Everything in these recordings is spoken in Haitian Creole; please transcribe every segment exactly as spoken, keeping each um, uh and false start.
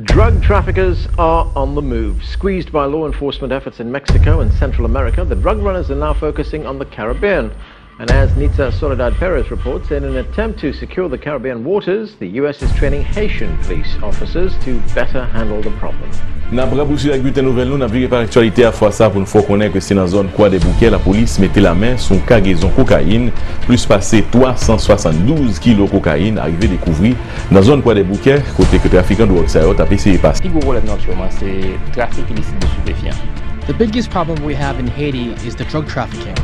Drug traffickers are on the move. Squeezed by law enforcement efforts in Mexico and Central America, the drug runners are now focusing on the Caribbean. And as Nitza Soledad Perez reports, in an attempt to secure the Caribbean waters, the U S is training Haitian police officers to better handle the problem. N ap rapousuiv ak bilten nouvèl nou, n ap vire paj aktyalite a fwa sa pou n fè w konnen ke se nan zòn Kwadèboukè lapolis mete lamen sou yon kagezon kokayin, plis pase twa san swasanndouz kilo kokayin arive dekouvri nan zòn Kwadèboukè, kote ke trafikan dwòg sa yo t ap eseye pase. Pi gwo pwoblèm nou aktyèlman se trafik ilisit de stupéfiants. The biggest problem we have in Haiti is the drug trafficking.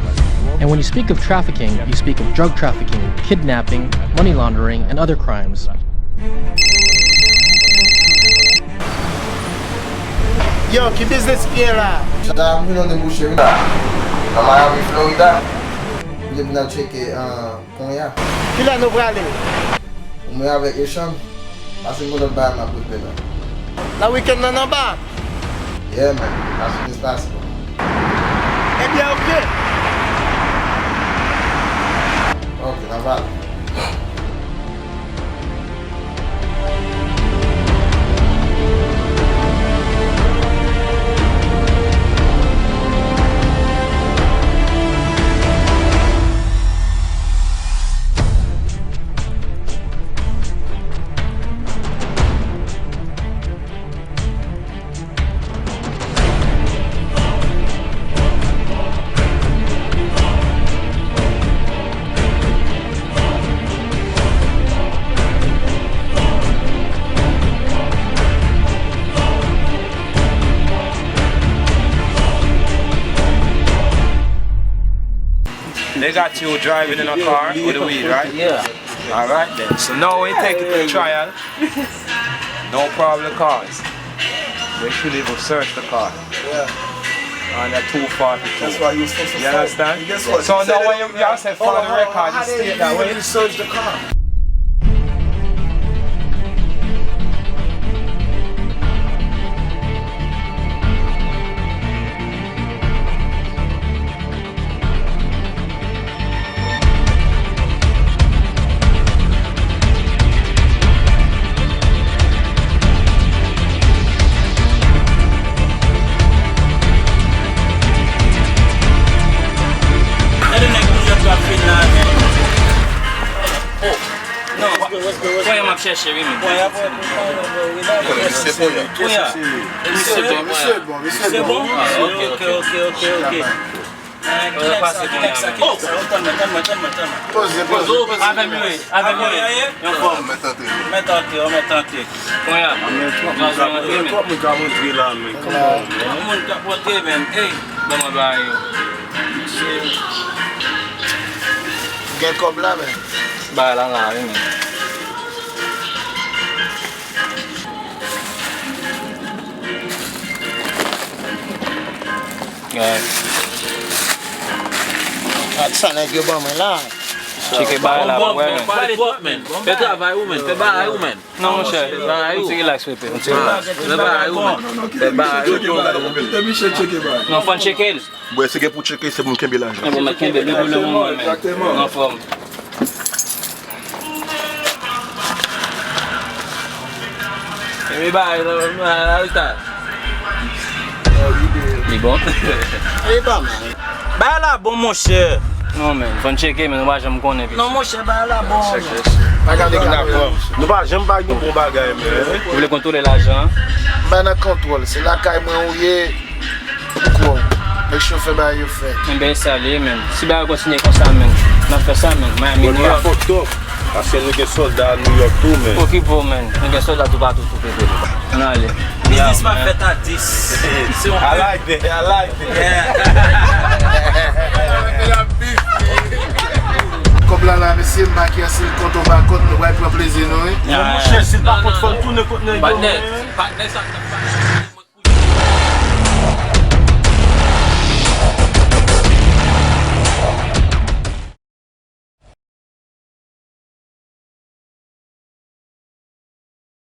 And when you speak of trafficking, you speak of drug trafficking, kidnapping, money laundering, and other crimes. Yo, ki biznis ki gen la? Sa ta vin nan debouche wi la. Nan Miami, Florida. M te vin al tcheke, ah, kounye a. Kilè nou prale? Ou menm avèk Echann? Pase m konn lòt bagay m ap regle la. Nan wikenn nan, n anba? Yeah, man. Pase m pase. Ebyen, oke. Oke, n ap ale. They got you driving in a car with the weed, right? Yeah. All right then. So now we take it to trial. No probable cause. They should even search the car. Yeah. Under two forty-two. That's why you supposed to. You understand? Guess what? So now when you, you say for the record, you state that way. Search the car. Gade nèg New York yo ap fin la, men. Oh, non. Kounye a m ap chèche, wi, men. Kounye a. Misye bon, misye bon, misye bon. Ah, ok, ok, ok, ok. Kilè sa, kilè sa, kilè sa? Oh, tann mwen, tann mwen, tann mwen, tann mwen. Poze, poze. Avè m, wi, avè m, wi. Anfòm. Mèt antre, mèt antre. Kounye a. Twòp moun k ap rantre la, men. Twòp moun k ap rantre, men. Ey, ban mwen bagay yo. Gen kòb la, men. Bagay la la, wi, men. Gad sa nèg yo ban mwen la. Tcheke bagay la pou wè, men. Fè travay ou, men. Fè bagay ou, men. Non, monchè, bagay ou. Ti relax, pepe. Ti relax. Fè bagay ou, men. Fè bagay ou. Non, fò n tcheke l. Bon, si gen pou tcheke, se pou m kenbe lajan. Bon, mèt kenbe, li pou le moman, men. Anfòm. Epi bagay la, la, la, la. Li bon? Li pa mal. Bagay la bon, monchè. Non, men, fò n tcheke, men nou pa janm konnen, piti. Non, monchè, bagay la bon. Pa gade ki n ap pran. Nou pa janm pa gen bon bagay, men. Ou vle kontwole lajan? M pa nan kontwòl, se lakay mwen ou ye. Ou kwè w. Make sure fè bagay yo fèt. Enben, e sa l ye, men. Si bagay yo kontinye konsa, men, n ap fè sa, men. Miami, New York. Paske nou gen sòlda New York tou, men. Okipe w, men. Nou gen sòlda toupatou, tou kote. Ann ale. Biznis m ap fèt a dis. I like that, I like that. Yeah. Kòb la la, mesye, m pa kè si l kont ou pa kont, nou pral pran plezi nou, wi. Non, monchè, si l pa kont, fò l tounen kont nèg yo, men. Patnè, sa.